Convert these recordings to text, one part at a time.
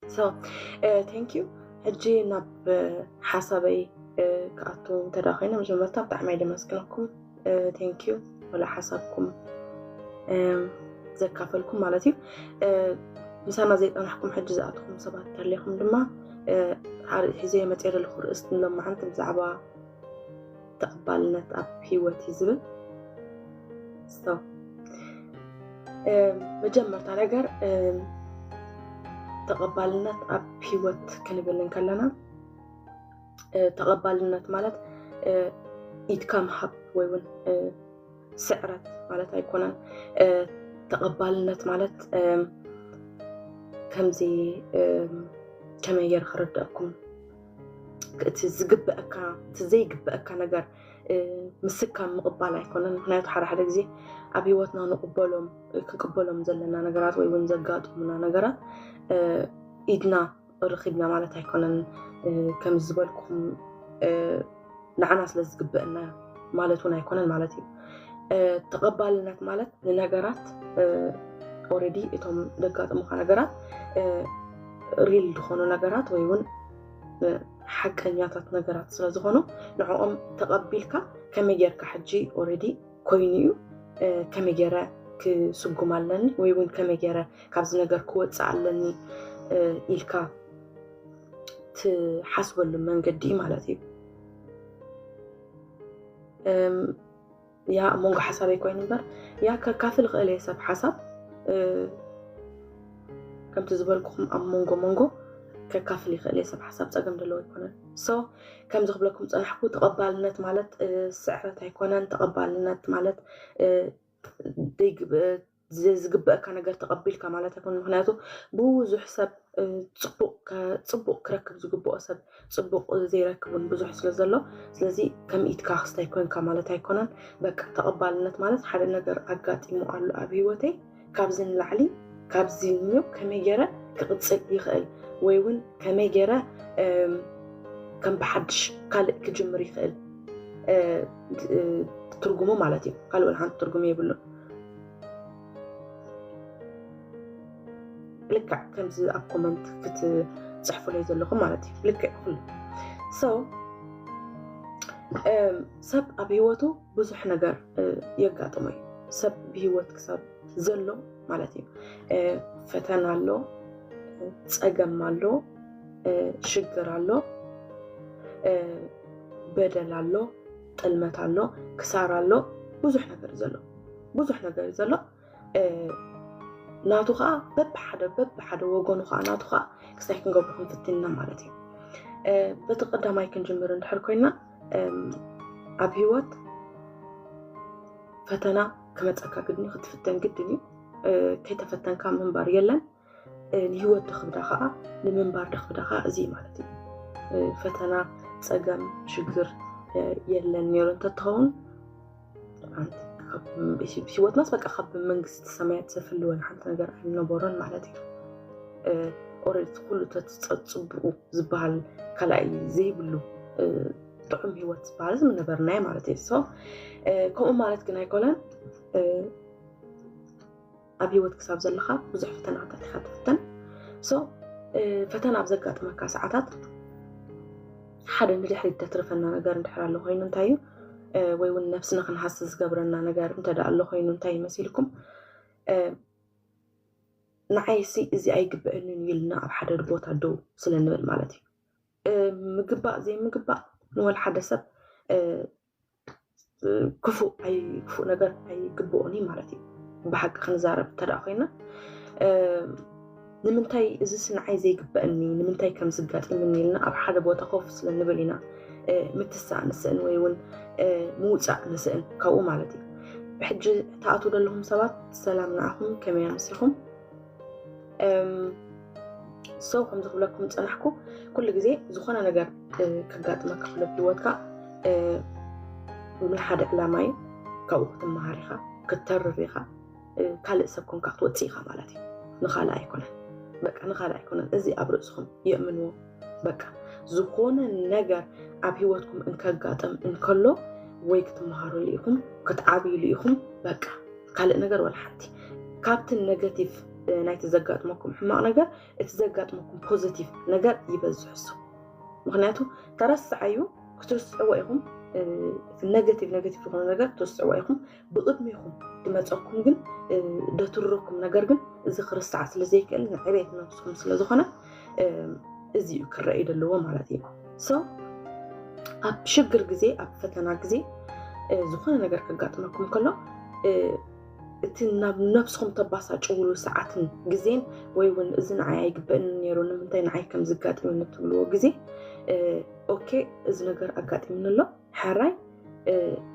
So thank you። ሕጂ ናብ ሓሳበይ ክኣቱ እንተዳ ኮይነ፣ መጀመርታ ብጣዕሚ ደመስግነኩም። Thank you ወላ ሓሳብኩም ዘካፈልኩም ማለት እዩ። ምሳና ዘይፀናሕኩም ሕጂ ዝኣትኹም ሰባት ተለይኹም ድማ ሒዘ መፅእ ዘለኹ ርእስቲ ንሎማዓንቲ ብዛዕባ ተቐባልነት ኣብ ህይወት እዩ ዝብል። መጀመርታ ነገር ተቐባልነት ኣብ ህይወት ክንብል እንከለና፣ ተቐባልነት ማለት ኢድካ ምሃብ ወይ እውን ስዕረት ማለት ኣይኮነን። ተቐባልነት ማለት ከምዚ ከመይ ገይረ ክረዳእኩም፣ እቲ ዝግበአካ፣ እቲ ዘይግበአካ ነገር ምስካም ምቕባል ኣይኮነን። ምክንያቱ ሓደ ሓደ ግዜ ኣብ ህይወትና ንቕበሎም ክንቅበሎም ዘለና ነገራት ወይ እውን ዘጋጥሙና ነገራት ኢድና ረኺብና ማለት ኣይኮነን። ከም ዝበልኩም ንዓና ስለ ዝግበአና ማለት እውን ኣይኮነን ማለት እዩ። ተቐባልነት ማለት ንነገራት already እቶም ዘጋጥሙካ ነገራት ሪል ዝኾኑ ነገራት ወይ እውን ሓቀኛታት ነገራት ስለ ዝኾኑ ንዕኦም ተቐቢልካ ከመይ ጌርካ ሕጂ already ኮይኑ እዩ፣ ከመይ ገይረ ክስጉም ኣለኒ ወይ እውን ከመይ ገይረ ካብዚ ነገር ክወፅእ ኣለኒ ኢልካ ትሓስበሉ መንገዲ ማለት እዩ። ያ ኣብ መንጎ ሓሳበይ ኮይኑ እምበር ያ ከካፍል ይኽእል እየ ሰብ ሓሳብ። ከምቲ ዝበልኩኹም ኣብ መንጎ መንጎ ከካፍል ይኽእል እየ ሰብ ሓሳብ፣ ፀገም ዘለዎ ኣይኮነን። So ከምዚ ክብለኩም ፀናሕኩ፣ ተቐባልነት ማለት ስዕረት ኣይኮነን። ተቐባልነት ማለት ዝግበአካ ነገር ተቐቢልካ ማለት ኣይኮነን። ምክንያቱ ብዙሕ ሰብ ፅቡቕ ክረክብ ዝግብኦ ሰብ ፅቡቕ ዘይረክብን ብዙሕ ስለ ዘሎ፣ ስለዚ ከም ኢድካ ክስታይ ኮንካ ማለት ኣይኮነን። በቃ ተቐባልነት ማለት ሓደ ነገር ኣጋጢሙ ኣሎ ኣብ ህይወተይ፣ ካብዚ ንላዕሊ ካብዚ ንዮ ከመይ ገይረ ክቕፅል ይኽእል ወይ እውን ከመይ ገይረ ከም ብሓድሽ ካልእ ክጅምር ይኽእል ትርጉሙ ማለት እዩ። ካልእ ሓንቲ ትርጉም የብሉን። ልክዕ ከምዚ ኣብ ኮመንት ክትፅሕፉለይ ዘለኹም ማለት እዩ። ልክዕ ኩሉ ሰው ሰብ ኣብ ህይወቱ ብዙሕ ነገር የጋጥሞ እዩ። ሰብ ብህይወት ክሳብ ዘሎ ማለት እዩ። ፈተና ኣሎ፣ ፀገም ኣሎ፣ ሽግር ኣሎ፣ በደል ኣሎ፣ ጥልመት ኣሎ፣ ክሳራ ኣሎ፣ ብዙሕ ነገር እዩ ዘሎ፣ ብዙሕ ነገር እዩ ዘሎ። ናቱ ከዓ በብሓደ በብሓደ ወገኑ ከዓ ናቱ ከዓ ክስታይ ክንገብሮ ክንፍትን ኢና ማለት እዩ። በቲ ቀዳማይ ክንጅምር እንድሕር ኮይና ኣብ ህይወት ፈተና ክመፀካ ግድን እዩ፣ ክትፍተን ግድን እዩ። ከይተፈተንካ ምንባር የለን። ንህይወት ደኽብዳ ከዓ ንምንባር ደኽብዳ ከዓ እዚ ማለት እዩ። ፈተና፣ ፀገም፣ ሽግር የለን ነይሩ እንተትኸውን ህይወትናስ በቃ ካብ መንግስቲ ሰማያት ዘፍልወን ሓንቲ ነገር ኣይነበሮን ማለት እዩ። ኦረዲ ኩሉ ተትፀፅብኡ ዝበሃል ካልኣይ ዘይብሉ ጥዑም ህይወት ዝበሃል ምነበርናይ ማለት እዩ። ከምኡ ማለት ግን ኣይኮነን። ኣብ ህይወት ክሳብ ዘለካ ብዙሕ ፈተናታት ኢካ ትፍተን። ፈተና ኣብ ዘጋጥመካ ሰዓታት ሓደ ንድሕሪት ተትርፈና ነገር እንድሕር ኣሎ ኮይኑ እንታይ እዩ፣ ወይ እውን ነብስና ክንሃሲ ዝገብረና ነገር እንተ ኣሎ ኮይኑ እንታይ ይመሲልኩም? ንዓይሲ እዚ ኣይግበአንን እዩ ኢልና ኣብ ሓደ ቦታ ደው ስለ ንብል ማለት እዩ። ምግባእ ዘይምግባእ ንወላ ሓደ ሰብ ክፉእ ኣይ ክፉእ ነገር ኣይግብኦን እዩ ማለት እዩ። ብሓቂ ክንዛረብ እንተ ኮይና ንምንታይ እዚ ስንዓይ ዘይግበአኒ፣ ንምንታይ ከም ዝጋጥምኒ ኢልና ኣብ ሓደ ቦታ ኮፍ ስለ ንብል ኢና ምትሳእ ንስእን ወይ እውን ምውፃእ ንስእን ካብኡ ማለት እዩ። ሕጂ ተኣትዉ ዘለኹም ሰባት ሰላም ንዓኹም፣ ከመይ ኣምሲኹም? ሰው ከምዚ ክብለኩም ዝፀናሕኩ ኩሉ ግዜ ዝኾነ ነገር ከጋጥመካ ክሎ ህይወትካ ንሓደ ዕላማ እዩ። ካብኡ ክትመሃር ኢኻ፣ ክተርር ኢኻ። ካልእ ሰብ ኮንካ ክትወፅእ ኢኻ ማለት እዩ። ንኻልእ ኣይኮነን፣ በቃ ንኻልእ ኣይኮነን። እዚ ኣብ ርእስኹም የእምንዎ። በቃ ዝኾነ ነገር ኣብ ህይወትኩም እንከጋጥም እንከሎ ወይ ክትመሃሩሉ ኢኹም፣ ክትዓብዩሉ ኢኹም። በቃ ካልእ ነገር ወላ ሓንቲ ካብቲ ኔጋቲቭ ናይቲ ዘጋጥመኩም ሕማቕ ነገር፣ እቲ ዘጋጥመኩም ፖዘቲቭ ነገር ይበዝሕ እሱ። ምክንያቱ ተረስዓዩ ክትርስዕዎ ኢኹም። እቲ ኔጋቲቭ ኔጋቲቭ ዝኾነ ነገር ክትርስዕዎ ኢኹም። ብቕድሚኹም ዝመፀኩም ግን፣ ደትርኩም ነገር ግን፣ እዚ ክርስዓ ስለ ዘይክእል ንዕቤት ነብስኹም ስለ ዝኾነ፣ እዚ እዩ ክረኣይ ዘለዎ ማለት እዩ። So ኣብ ሽግር ግዜ፣ ኣብ ፈተና ግዜ፣ ዝኾነ ነገር ከጋጥመኩም ከሎ፣ እቲ ናብ ነብስኹም ተባሳጭውሉ ሰዓትን ግዜን፣ ወይ እውን እዚ ንዓይ ኣይግበእን ነይሩ፣ ንምንታይ ንዓይ ከም ዝጋጥም ትብልዎ ግዜ፣ ኦኬ፣ እዚ ነገር ኣጋጢምኒ ኣሎ፣ ሕራይ፣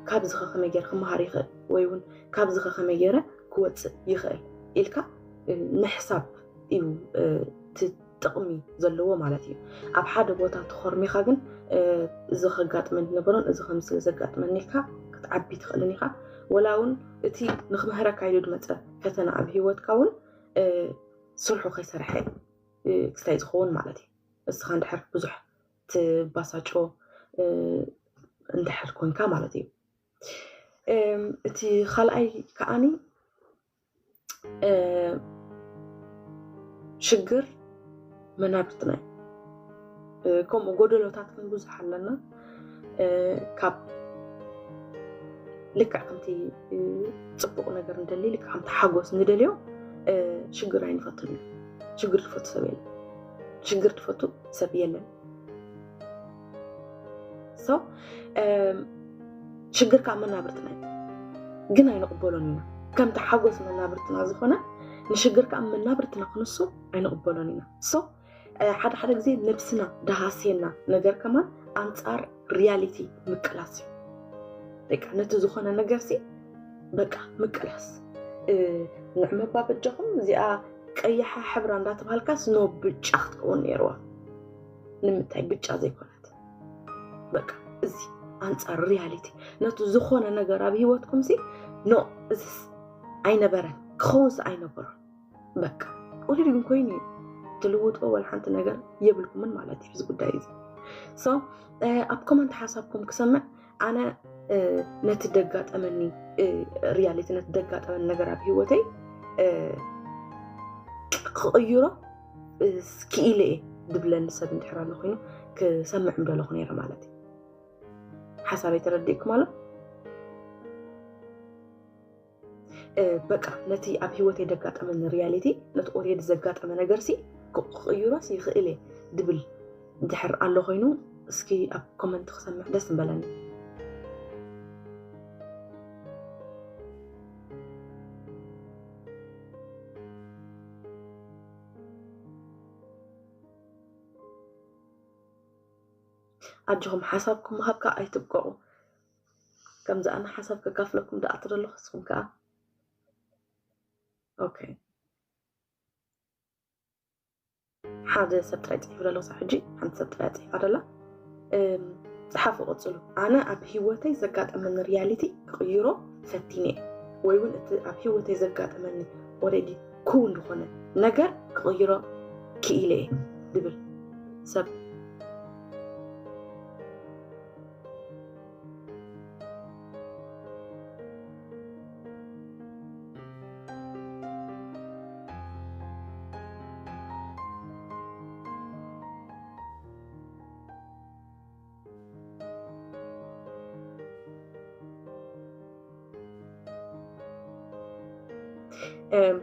ካብዚ ከ ከመይ ገይረ ክመሃር ይኽእል፣ ወይ እውን ካብዚ ከ ከመይ ገይረ ክወፅእ ይኽእል ኢልካ ምሕሳብ እዩ እቲ ጥቕሚ ዘለዎ ማለት እዩ። ኣብ ሓደ ቦታ ተኾርሚኻ ግን፣ እዚ ከጋጥመኒ ነበሮን እዚ ከም ስለ ዘጋጥመኒ ኢልካ ክትዓቢ ትኽእልን ኢኻ። ወላ እውን እቲ ንክምህረካ ኢሉ ዝመፀ ፈተና ኣብ ህይወትካ እውን ስርሑ ከይሰርሐ ክስታይ ዝኸውን ማለት እዩ። እስኻ እንድሕር ብዙሕ ትባሳጮ እንድሕር ኮንካ ማለት እዩ። እቲ ካልኣይ ከዓኒ ሽግር መናብርትና እዩ። ከምኡ ጎደሎታት ግን ብዙሕ ኣለና። ካብ ልክዕ ከምቲ ፅቡቕ ነገር ንደሊ፣ ልክዕ ከምቲ ሓጎስ ንደልዮ፣ ሽግር ኣይንፈቱን እዩ። ሽግር ዝፈቱ ሰብ የለን። ሽግር ዝፈቱ ሰብ የለን። So ሽግር ካብ መናብርትና እዩ፣ ግን ኣይንቕበሎን ኢና። ከምቲ ሓጎስ መናብርትና ዝኾነ፣ ንሽግር ካብ መናብርትና ክንሱ ኣይንቕበሎን ኢና። So ሓደ ሓደ ግዜ ነብስና ደሃስየና ነገር ከማን ኣንጻር ሪያሊቲ ምቅላስ እዩ። በቃ ነቲ ዝኾነ ነገር ሲ በቃ ምቅላስ። ንዕመባ በጃኹም እዚኣ ቀያሓ ሕብራ እንዳተባሃልካስ ኖ ብጫ ክትከውን ነይርዋ። ንምንታይ ብጫ ዘይኮነት? በቃ እዚ ኣንጻር ሪያሊቲ፣ ነቲ ዝኾነ ነገር ኣብ ህይወትኩም ሲ ኖ እዚስ ኣይነበረን፣ ክኸውንስ ኣይነበሮን። በቃ ኦልሬዲ ግን ኮይኑ እዩ። ትልውጦ ወላ ሓንቲ ነገር የብልኩምን ማለት እዩ እዚ ጉዳይ እዚ። So ኣብ ኮመንት ሓሳብኩም ክሰምዕ፣ ኣነ ነቲ ደጋጠመኒ ሪያሊቲ፣ ነቲ ደጋጠመኒ ነገር ኣብ ህይወተይ ክቕይሮ ክኢለ እየ ድብለኒ ሰብ እንድሕር ኣሎ ኮይኑ ክሰምዕ ምደለኹ ነይረ ማለት እዩ። ሓሳበይ ተረዲእኩም ኣሎ? በቃ ነቲ ኣብ ህይወተይ ደጋጠመኒ ሪያሊቲ፣ ነቲ ኦልሬዲ ዘጋጠመ ነገር ሲ ክቕይሮስ ይኽእል እየ ድብል እንድሕር ኣሎ ኮይኑ፣ እስኪ ኣብ ኮመንት ክሰምዕ ደስ ምበለኒ። ኣጆኹም ሓሳብኩም ምሃብ ከዓ ኣይትብቀቑ። ከምዚ ኣነ ሓሳብ ከካፍለኩም ደኣ ትደለኹ፣ ንስኹም ከዓ ኦኬ። ሓደ ሰብ ጥራይ ጽሒፉ ደሎ ክሳብ ሕጂ፣ ሓንቲ ሰብ ጥራይ ጽሒፋ ደላ። እም፣ ጽሓፉ ቀጽሉ። ኣነ ኣብ ህይወተይ ዘጋጠመኒ ሪያሊቲ ክቕይሮ ፈቲነ እየ፣ ወይ እውን እቲ ኣብ ህይወተይ ዘጋጠመኒ ኦልሬዲ ክውን ዝኾነ ነገር ክቕይሮ ክኢለ እየ ድብል ሰብ። እም፣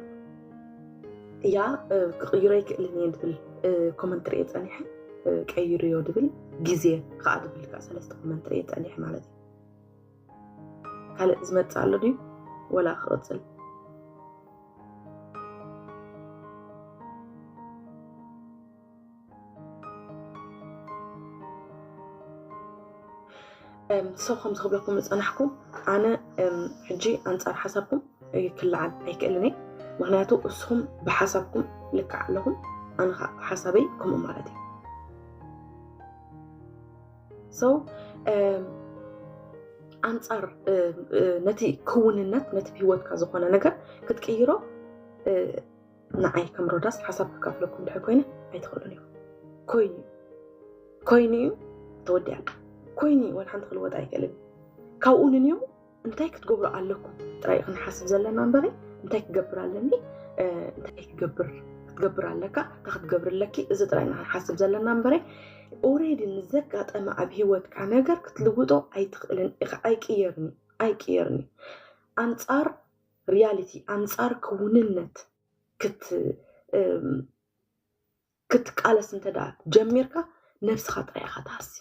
ያ፣ እ፣ ክቕይሮ ኣይክእልን እየ ድብል፣ እ፣ ኮመንት ርእየ ጸኒሐ፣ እ፣ ቀይርዮ ድብል ግዜ ከኣ ድብል ከኣ ሰለስተ ኮመንት ርእየ ጸኒሐ ማለት እዩ። ካልእ ዝመጽእ ኣሎ ድዩ? ወላ ክቕጽል? እም፣ so ከምዚ ክብለኩም ዝጸናሕኩ፣ ኣነ፣ እም፣ ሕጂ ኣንጻር ሓሳብኩም ክለዓል ኣይክእልን እየ። ምኽንያቱ እስኹም ብሓሳብኩም ልክዕ ኣለኹም፣ ኣነ ኸዓ ብሓሳበይ ከምኡ ማለት እዩ። So፣ እም፣ ኣንጻር፣ እ፣ እ፣ ነቲ ክውንነት፣ ነቲ ብህይወትካ ዝኾነ ነገር ክትቅይሮ፣ እ፣ ንዓይ ከም ሮዳስ ሓሳብ ክካፍለኩም ድሕር ኮይነ ኣይትኽእሉን ኢኹም። ኮይኑ እዩ። ኮይኑ እዩ፣ ተወዲኣ። ኮይኑ እዩ፣ ወላ ሓንቲ ክልወጥ ኣይክእልን። ካብኡ ንንየው እንታይ ክትገብሩ ኣለኩም ጥራይ ክንሓስብ ዘለና እምበረ፣ እንታይ ክገብር ኣለኒ፣ እንታይ ክትገብር ክትገብር ኣለካ እንታይ ክትገብር ኣለኪ እዚ ጥራይ ኢና ክንሓስብ ዘለና እምበረ ኦሬዲ ንዘጋጠመ ኣብ ሂወትካ ነገር ክትልውጦ ኣይትኽእልን ኢኻ ኣይቅየርን ኣይቅየርን ኣንጻር ሪያሊቲ ኣንጻር ክውንነት ክትቃለስ እንተ ጀሚርካ ነብስኻ ጥራይ ኢኻ ትሃሲ